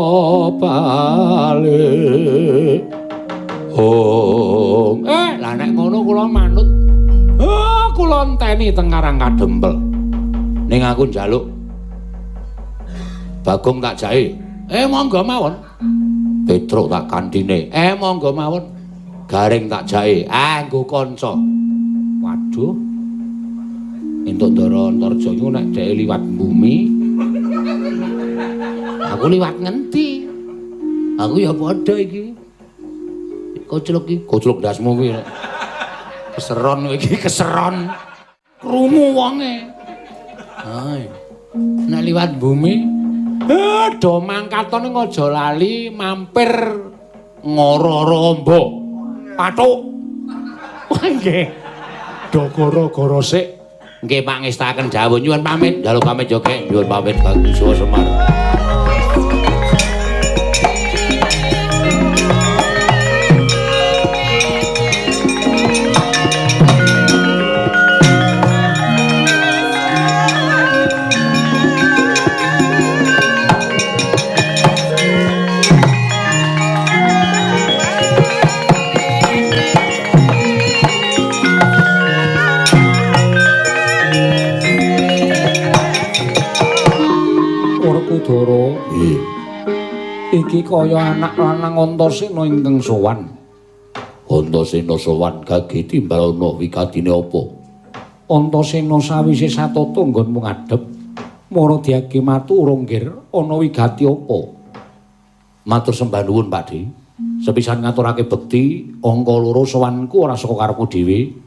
balik. Oh, lah nek ngono kula manut. Oh, kula enteni teng Karang Kadempel. Ning aku njaluk Bagong tak jahe. Monggo mawon. Petruk tak kandhine. Monggo mawon. Garing tak jahe. Nggo kanca. Waduh. Entuk Ndara Antarja iku nek dheke liwat bumi. Aku liwat ngendi? Aku ya padha iki. Koclok iki, koclok ndasmu kuwi. Keseron kowe iki, keseron. Krungu wonge. Hai. Nek liwat bumi, do mangkatone aja lali mampir ngoro-oro amba. Pathuk. Wah nggih. Do goro-goro sik. Nggih pangestaken dawuh nyuwun pamit. Njaluk pamit yo kek, nyuwun pamit Bagus Semar. Werkudara, nggih. Iki kaya anak lanang Antasena ingkang sowan. Antasena sowan gage timbalana wigatine apa? Antasena sawise satata nggonmu ngadhep, mara diage matur nggir ana wigati apa? Matur sembah nuwun, Pakdhe. Sepisan ngaturake bekti, angka loro sowanku ora saka karepku dhewe.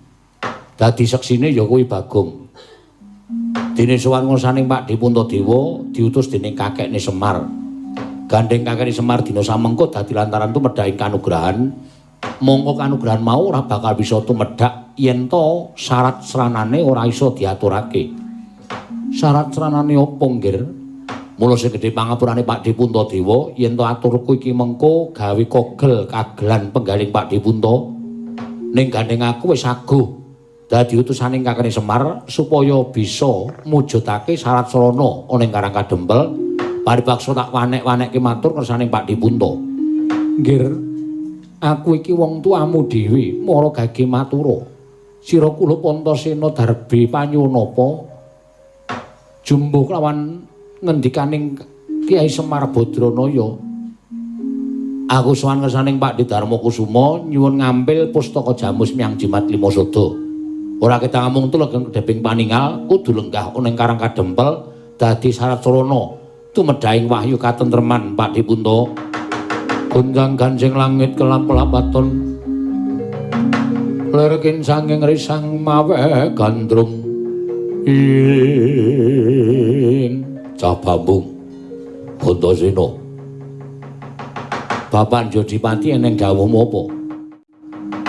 Dadi seksine ya kuwi Bagong. Dene sowan ngersaning Pakdhe Puntadewa diutus dening kakekne Semar. Gandeng kakekne Semar dina samengko dadi lantaran tumedhaking kanugrahan. Mongko kanugrahan mau ora bakal bisa tumedhak yen to syarat sranane ora iso diaturake. Syarat sranane apa, nggir? Mula sing gedhe pangapurane Pakdhe Puntadewa yen to aturku iki mengko gawe kogel kagelan penggaling Pakdhe Punta. Ning gandeng aku wis aguh dadi utusaning kakene Semar supaya bisa mujudake syarat sarana ana ing Karang Kadempel. Paribaksa tak wanek-wanekke matur kersaning Pakdhe Punta. Nggir, aku iki wong tuamu dhewe, mara gage matura. Sira kulup Antasena darbe panyunapa jumbuh kelawan ngendikaning Kyai Semar Badranaya. Aku sowan kersaning Pakdhe Darma Kusuma nyuwun ngambil pustaka Jamus Miang Jimat Lima Sada. Ora ketang amung tulegeng kedheping paningal kudu lenggah ana ing Karang Kadempel dadi syarat sarana tumedhahing wahyu katentreman Pakdhe Punta. Gonjang ganjing langit kelap-lapaton lerkin sanging risang mawe gandrung ing cah bambung Antasena. Bapak Jodipati eneng dawuhmu apa?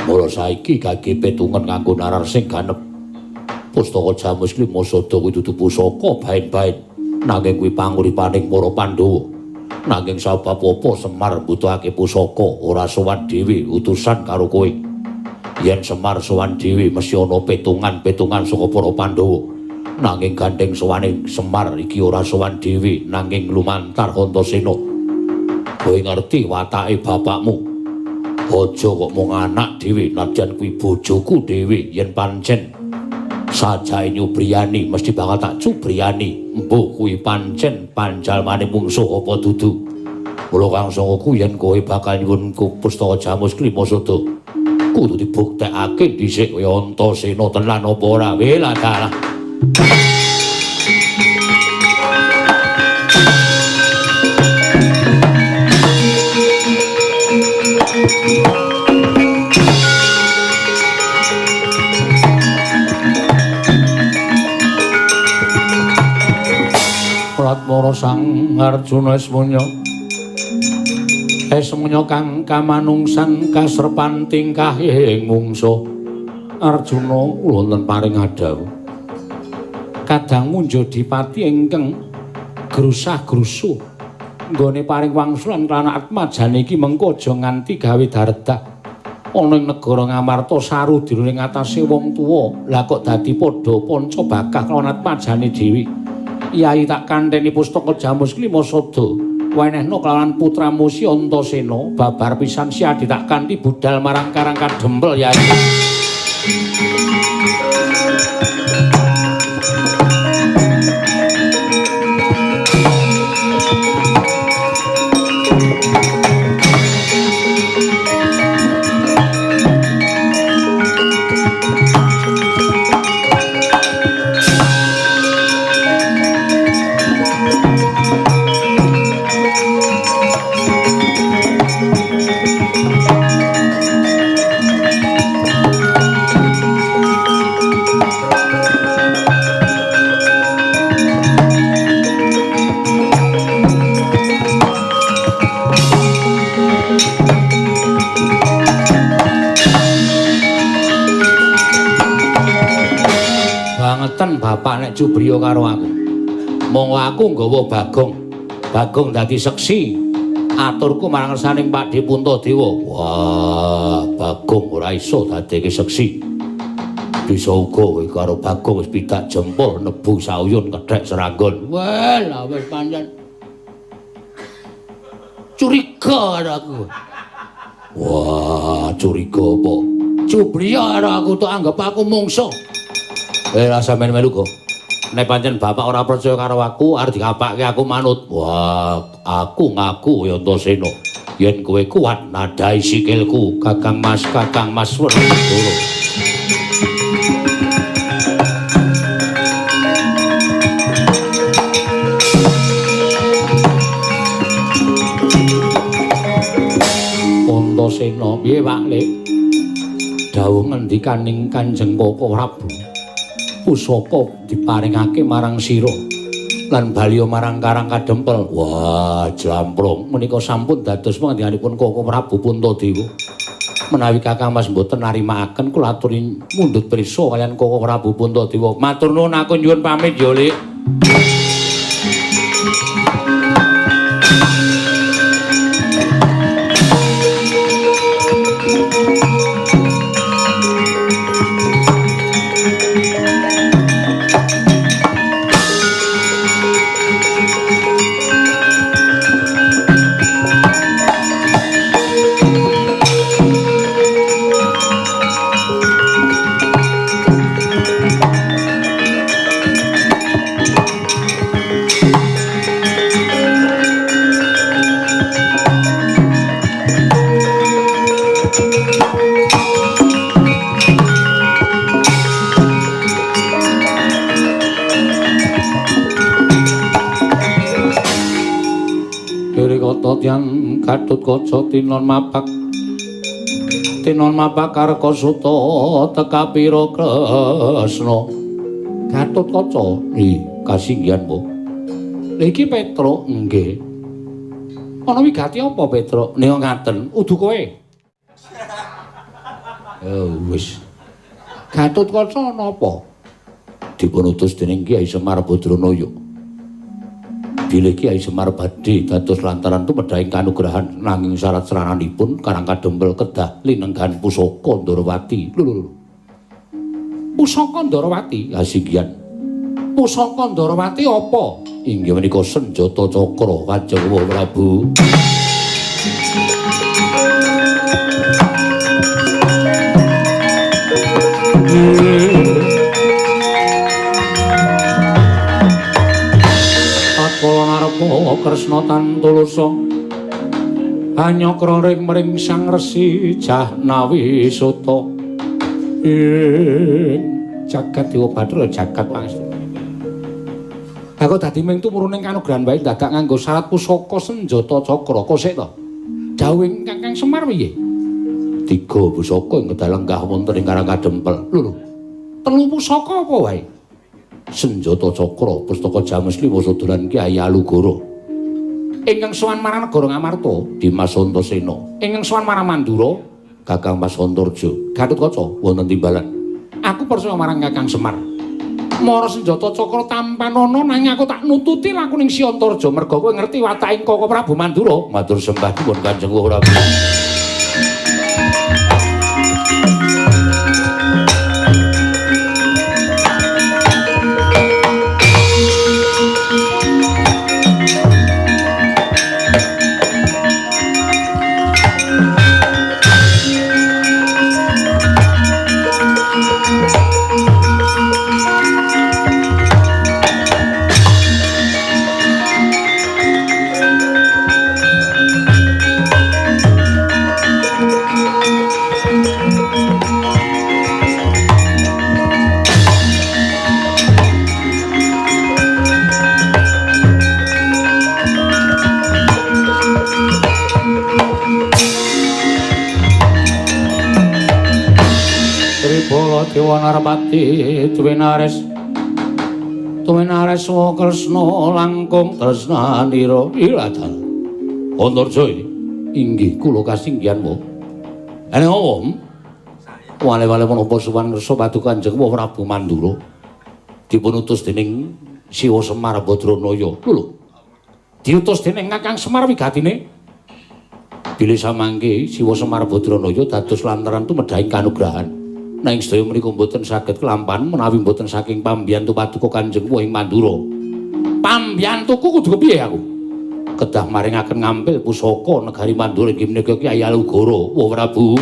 Mula saiki gage petungan nganggo narar sing ganep. Pustaka Jamus Klima Sada kuwi dudu pusaka baen-baen, nanging kuwi panguripaning para Pandhawa. Nanging sabab apa Semar mbutuhake pusaka ora sowan dhewe utusan karo kowe. Yen Semar sowan dhewe mesti ana petungan-petungan saka para Pandhawa. Nanging gandeng sowane Semar iki ora sowan dhewe nanging lumantar Antasena. Kowe ngerti watake bapakmu. Aja kok mung anak dhewe nadyan kuwi bojoku dhewe yen pancen sajae nyubriyani mesti bakal tak cubriyani. Mbuh kuwi pancen panjalmane mungsuh apa dudu. Mula kang sangaku yen kowe bakal nyuwun pustaka Jamus Klima Sada kudu dibuktekake dhisik kaya Antasena tenan apa ora. Welah dalah. Sang Arjuna esmunya. Esmunya kang kamanungsan kasrepan tingkahe mungsuh. Arjuna wonten paring adhawuh. Kadang Munjadipati ingkang grusah-grusuh nggone paring wangsulan lan atmajane iki mengko aja nganti gawe daredah ana ing negara Ngamarta saru dirune ngatasé wong tuwa. Lah kok dadi padha panca bakah lan atmajane dhewe. Yai tak kantheni pustaka Jamus Klima Sada wenehno kelawan putramu si Antasena babar pisan si adi tak kanthi budal marang Karang Kadempel Yai. Bapak nek cubriya karo aku. Monggo aku nggawa Bagong. Bagong dadi seksi aturku marang ngersaning Pakdhe Puntadewa. Wah, Bagong ora iso dadeke seksi. Bisa uga kowe karo Bagong wis pidak jempol nebu sauyun kethek seranggon. Wah, lah wis pancen curiga karo aku. Wah, curiga apa? Cubriya karo aku tok anggap aku mungsuh. Rasa melu kok. Nek pancen bapak ora percaya karo aku, arep dikapake aku manut. Wah, aku ngaku ya Antasena. Yen kowe kuat nadai sikilku, Kakang Mas, Kakang Mas Werkudara. Antasena, piye Pak Lek? Dawuh ngendikaning Kanjeng Koko Prabu. Pusaka diparingake marang sira lan baliya marang Karang Kadempel. Wah, jlamprong menika sampun dados pangandikanipun Koko Prabu Puntadewa. Menawi Kakang Mas mboten narimakaken kula aturi mundhut prisa kaliyan Koko Prabu Puntadewa. Matur nuwun, aku nyuwun pamit ya, Lik. Tiang Gatotkaca tinon mapak tinon mapak Karkasuta tekapira Kresna. Gatotkaca ih kasinggihan po. Lha iki Petruk nggih. Ana wigati apa Petruk? Nek ngaten udu kowe. Oh wis. Gatotkaca napa? Dipun utus dening Kyai Semar Badranaya. Bilih Kyai Semar badhe dados lantaran tumedhahing kanugrahan nanging syarat sarananipun Karang Kadempel kedah linenggahan pusaka Ndorowati. Lho lho. Pusaka Ndorowati? Kasinggihan. Pusaka Ndorowati apa? Inggih menika senjata cakra Kanjeng Prabu. Kresna tan tulusa anyakra ring mring Sang Resi Jahnawi Suta ing jagat Dewa Bathara jagat pangestu. Aku dadi ming tumurun ing kanugrahan wae dadak nganggo syarat pusaka senjata cakra. Kosek to? Dawuhing Kakang Semar piye? Tiga pusaka ing kedah lenggah wonten ing Karang Kadempel. Lho lho. Telu pusaka apa wae? Senjata cakra pustaka James Liwa Sodolan Kyai Alugoro. Ingkang sowan marang negara Ngamarta Dimas Antasena. Ingkang sowan marang Mandura Kakang Mas Antarja. Gatotkaca wonten timbalan. Aku percaya marang Kakang Semar. Mara senjata cakra tampanana nanging aku tak nututi lakuning Si Antarja merga kowe ngerti wataking Kaka Prabu Mandura. Matur sembah nuwun Kanjeng Prabu. Dewa Narpati Tuwinares Tuwinares wa Kresna langkung tresnanira iladal. Antarja inggih kula kasinggihan wa. Ene apa? Wale-wale menapa sowan ngersa paduka Kanjeng Prabu Mandura dipun utus dening Siwa Semar Badranaya. Lho. Diutus dening Kakang Semar wigatine bilih samangke Siwa Semar Badranaya dados lantaran tumedhahing kanugrahan. Nanging sedaya menika mboten saged kelampahan menawi mboten saking pambiyantu paduka Kanjeng Wuh ing Mandura. Pambiyantuku kudu kepiye aku? Kedah maringaken ngampil pusaka negari Mandura inggih menika Kyai Alugoro. Wah Prabu.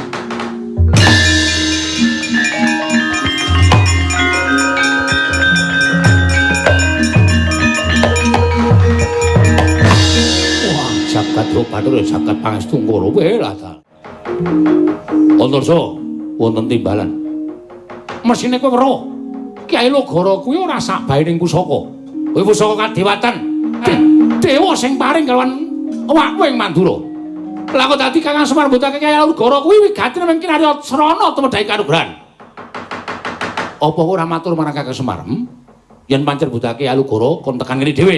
Wah, jagat Bathara jagat pangestu ngoro wae lah ta. Antarja wonten timbalan. Mesine kowe weruh. Kyai Logoro kuwi ora sak baening pusaka. Kuwi pusaka kadewatan. Dewa sing paring kalawan awakku ing Mandura. Lah kok dadi Kakang Semar mbutake Kyai Logoro kuwi wigatine mung kinarya srana tumedhahi kanugrahan. Apa kowe ora matur marang Kakang Semar? Yen pancen mbutake Kyai Logoro kon tekan ngene dhewe.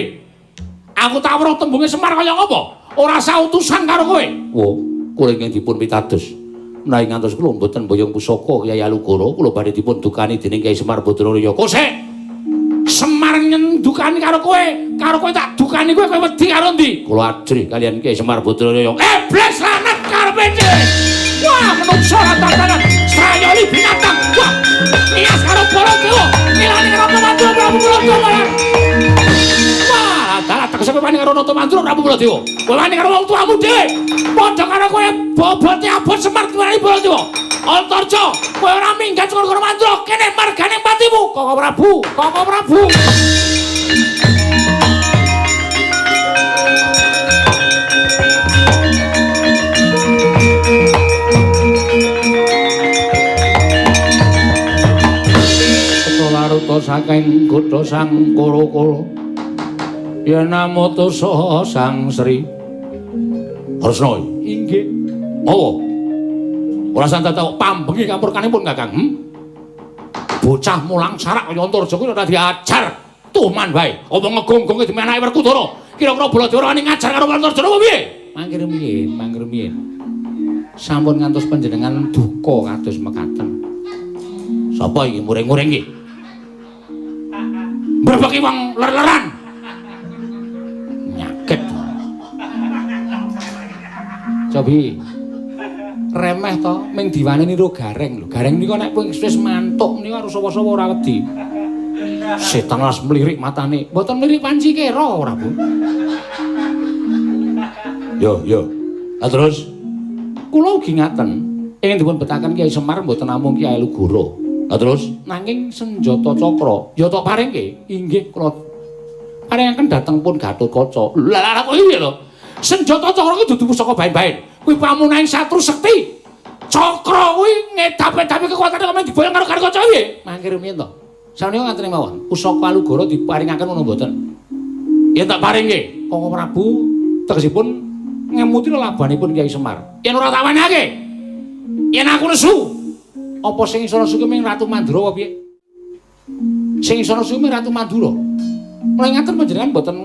Aku tak weruh tembunge Semar kaya ngapa? Ora sautusan karo kowe. Wo, kula ingkang dipun pitados. Menawi ngantos kula mboten boyong pusaka Kyai Alugoro, kula badhe dipun dukani dening Kyai Semar Badranaya. Kosek. Semar nyendukani karo kowe tak dukani kowe, kowe wedi karo ndi? Kula ajrih kaliyan Kyai Semar Badranaya. Iblis lanat karepe dhewe. Wah, menungso ora tatanan, strayoli binatang. Wah, nias karo Baladewa, nilani karo Mandura Prabu Baladewa. Wah, dalah tegese kowe wani karo Nata Mandura Prabu Baladewa. Kowe wani karo wong tuamu dhewe. Padha karo kowe bobote abot Semar tuwani Baladewa. Antarja, kowe ora minggat saka negara Mandura, kene margane patimu. Kaka Prabu, Kaka Prabu. Laruta saking kutha Sang Koro-koro. Yen namata saha Sang Sri Kresna inggih. Apa? Ora santai tau pambengi kapurkanipun Kakang. Bocah mulang sarak kaya Antarja kuwi ora diajar. Tuman wae. Apa ngegong-gonge dimenake Werkudara. Kira-kira Baladewa wani ngajar karo Antarja apa piye? Mangke rumiyin, mangke rumiyin. Sampun ngantos panjenengan duka kados mekaten. Sapa iki muring-muring iki? Mbrebeki wong ler-leran. Nyakit. Cobi. Remeh to, ming diwane niru Gareng lho. Gareng niku nek wis mantuk niku harus sapa-sapa ora wedi. Setan las mlirik matane. Mboten mlirik panci kera ora, Bu. Yo, yo. Lah terus kula ugi ngaten, ingin dipun betaken Kyai Semar mboten namung Kyai Lugoro. Lah terus nanging senjata cakra ya tok paringke inggih kula paringaken dhateng pun Gatotkaca. Lah lah kok piye lho? Senjata cakra kuwi dudu pusaka baen-baen. Kuwi pamunaing satru sekti. Cakra kuwi ngedap-edapi kekuatane kok men diboyong karo Gatotkaca piye? Mangke rumiyin to. Sanika ngaten mawon, pusaka Alugoro diparingaken ngono mboten? Yen tak paringke, Kaka Prabu tegesipun ngemuti lelabanipun Kyai Semar. Yen ora tak wenehake, yen aku nesu, apa sing iso nesu ki ming Ratu Mandura apa piye? Sing isana sume Ratu Mandura. Mulai ngaten panjenengan mboten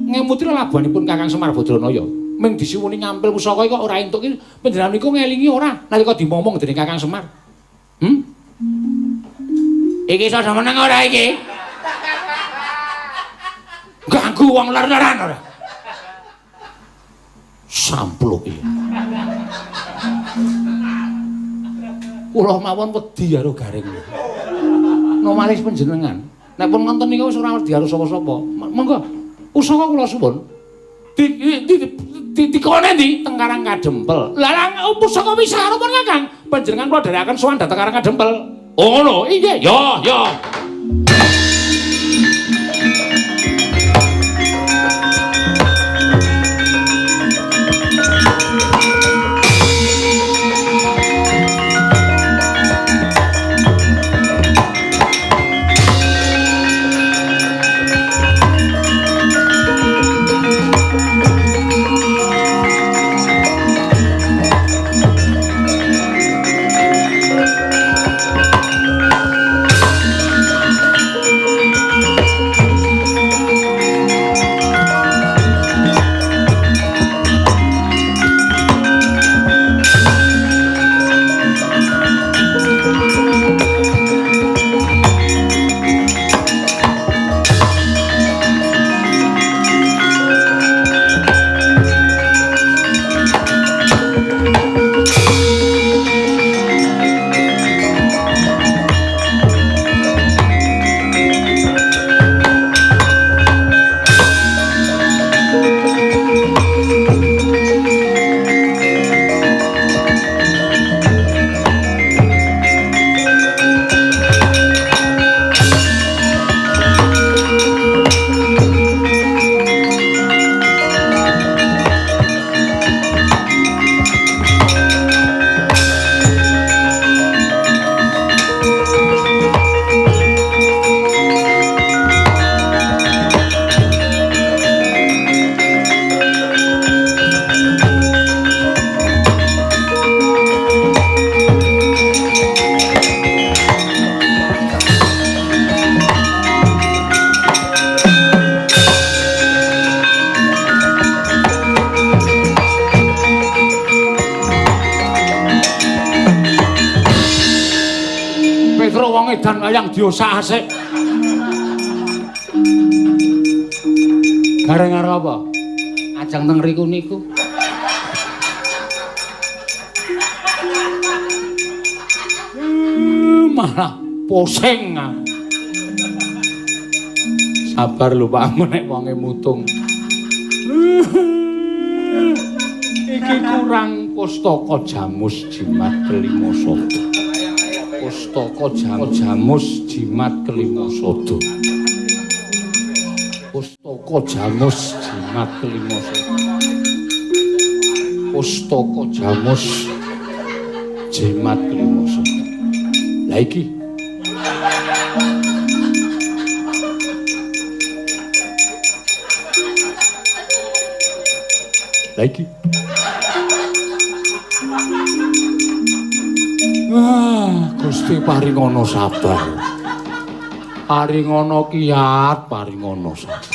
ngemuti lelabuhanipun Kakang Semar Badranaya. Ming disuwuni ngampil pusaka kok ora entuk iki panjenengan niku ngelingi ora nalika dimomong dening Kakang Semar. Hmm? Iki iso meneng ora iki? Ganggu wong ler-leran ora. Sampluk iki. Kula mawon wedi karo Gareng. Nomaris panjenengan. Nek pun nonton niku wis ora wedi karo sapa-sapa. Monggo. Pusaka kula suwun. Dikone ndi? Teng Karang Kadempel. Lah lah pusaka wis arep Kakang. Panjenengan kula dherekaken sowan dhateng Karang Kadempel. Oh ngono. Inggih. Ya, ya. Edan wayang diosak-asik. Gareng karo apa? Ajeng teng riku niku. Malah pusing. Sabar lho Pak, nek wonge mutung. Iki kurang pustaka jamus jimat kelima sada. Pustaka jamus jimat kelima sada. Pustaka jamus jimat kelima sada. Pustaka jamus jimat kelima sada. Lah iki lah iki. Wah, Gusti paringono sabar. Paringono kiat, paringono sabar.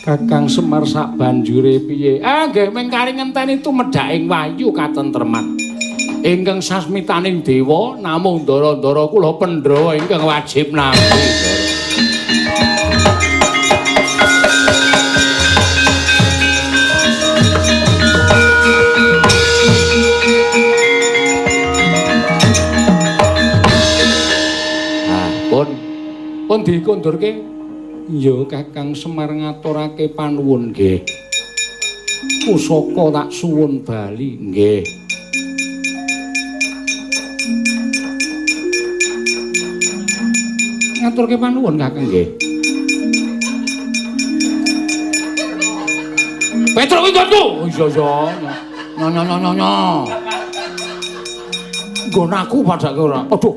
Kakang Semar sak banjure piye? Ah, nggih mung kari ngenteni tumedhaking wahyu katentreman. Ingkang sasmitaning dewa namung ndara-ndara kula Pandhawa ingkang wajib nampi. Pun dikondurke ya Kakang Semar ngaturake panuwun nggih. Pusaka tak suwun bali nggih. Ngaturke panuwun Kakang nggih. Petruk kuwi nggonku. Oh iya iya. Nyo nyo nyo nyo. Nggon aku padake ora. Aduh.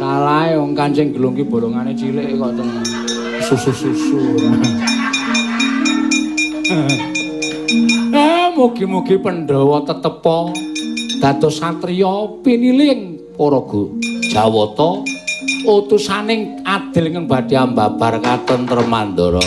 Salah wong kancing gelung ki bolongane cilik kok teng susu-susu. Mugi-mugi Pandhawa tetepa dados satriya piniling Para Jawata utusaning adil ingkang badhe ambabar katentremandara.